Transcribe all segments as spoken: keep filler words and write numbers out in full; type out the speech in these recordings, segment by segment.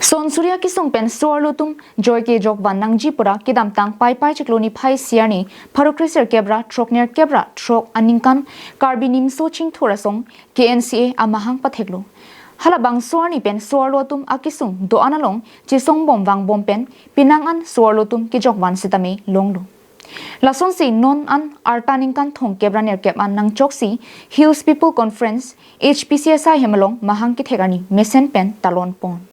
Son suri akesung pen so-arlo atum joike jokvan nangji pura kedamtang Paipai chiklo niphai isi arni pharo kresirkep ra throknerkep ra throk aningkan Karbi Nimso Chingthur Asong K N C A amahang patheklo. Halabangso arni pen so-arlo atum akesung do-an along chesongbom vangbom pen penang an so-arlo atum kejokvan sitame longlo. Lasonsi non an arta ningkan thomkep ra nerkep an nangchoksi Hills People Conference, H P C S I hem along mahang kethek arni mesen pen talon pon.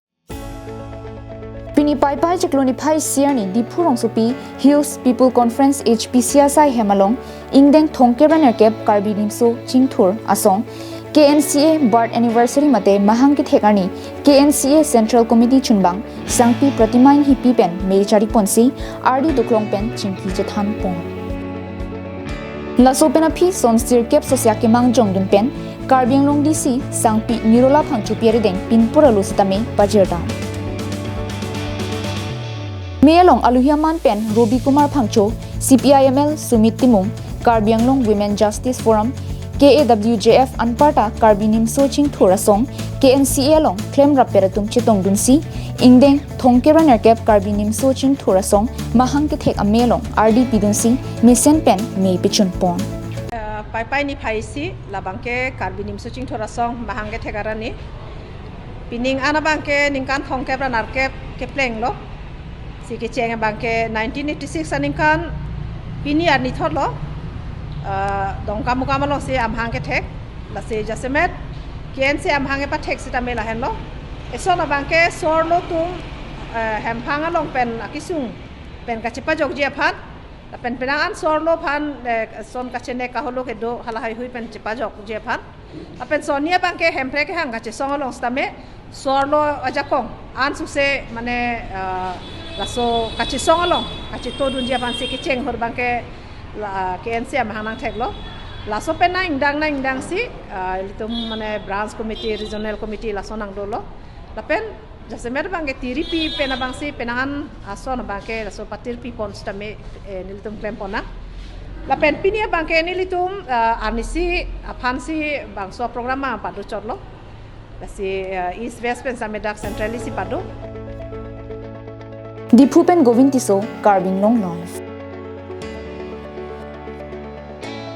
Pini Paipai chiklo niphai isi arni Diphu rongsopi Hills People Conference, H P C S I hem along ingdeng thomkep ra nerkep Karbi Nimso Chingthur Asong K N C A birth anniversary mate mahang kethek arni K N C A Central Committee chunbang Sangpi Pratima Inghipi pen me chariponsi ardi duklong pen chingki chethan pon. Laso pen aphi son sirkep sosya kemang jongdun pen Karbi Anglong D C Sangpi Nirola Phangchopi arideng pinpur alo sitame pajirdam. Me along aluhi aman pen Robi Kumar Phangcho, C P I M L Sumit Timung, Karbi Anglong Women Justice Forum, K A W J F anparta Karbi Nimso Chingthur Asong K N C A along klemrap pet atum chetongdunsi ingdeng thomkep ra nerkep Karbi Nimso Chingthur Asong mahang kethek ame along ardi pidunsi mesen pen me pechun pon. Eh, Paipai niphai isi labangke Karbi Nimso Chingthur Asong mahang kethek arni. Pining an abangke ningkan thomkep ra nerkep keplenglo. Si kecheng abangke nineteen eighty-six aningkan pini arni thotlo. Eh, Dongkamukam alongsi amahang kethek. Lasi jasemet K N C A amahang kepathek sitame lahenlo. Eson abangke so-arlo atum, eh, hemphang along pen akesung pen kachepajokji aphan. Lapen penang an so-arlo aphan, eh, son kachenek kaholo kedo halahai hui pen chepajokji aphan. Lapen son ni abangke Hemprek kehang kachesong along sitame so-arlo ajakong an suse mane, eh, laso kachesong along kachetodunji aphansi kecheng ahut abangke la K N C A amahang nangtheklo. Laso pen nangdang nangdangsi, eh, ilitum mane branch committee, regional committee laso nangdolo. Lapen jasemet abangke tiripi pen abangsi penang an ason abangke laso patirpi pon sitame, eh, nelitum klem pon nang. Lapen pini abangke nelitum, eh, arnisi aphansi bangso program ma pado chotlo. Lasi, eh, East West pen same dak Central isi pado. Diphu pen Govind Tisso, Karbi Anglong Live.